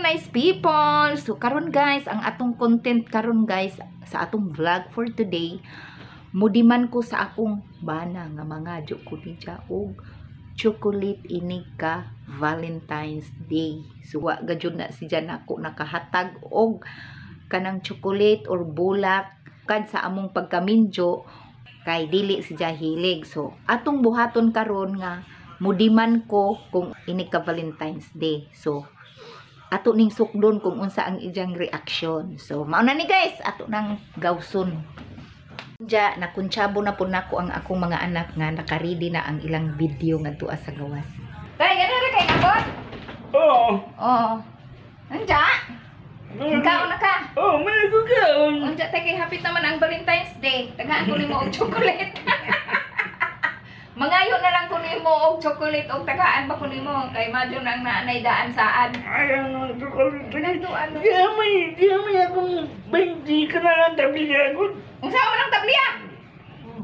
Nice people! So karon guys, ang atong content karon guys sa atong vlog for today, mudiman ko sa akong bana nga mga ko niya og chocolate inig ka Valentine's Day. So wa gajud na si Jan ako nakahatag og kanang chocolate or bulak kad sa among pagkaminyo kay dili si hilig. So atong buhaton karon nga mudiman ko kung inig ka Valentine's Day. So ato ning sukdon kung unsa ang iyang reaksyon. So mao na ni guys, ato nang gawson. Diya, nakuntsabo na po nako ang akong mga anak nga nakaready na ang ilang video ngadto sa gawas. Tay, ganun ra kay nabot? Oo. Oo. Unja? Ikaw na ka. Oo, may kaon. Unja tay, kay hapit naman ang Valentine's Day. Tagaan ko nimo og chocolate. Mangayo na lang ko nimo og chocolate og tagaan ba ko nimo kay madyo nang naanay daan saan. Ayaw nang chocolate. Nagdo ano? Di may akong 20 ka na lang tabliya ko. Unsa man ang tabliya?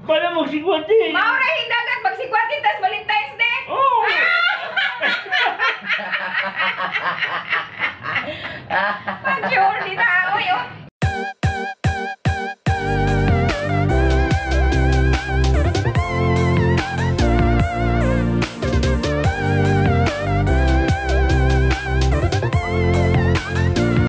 Para magsikwate. Mao ra hindagat magsikwati tas Valentine's Day. Oo.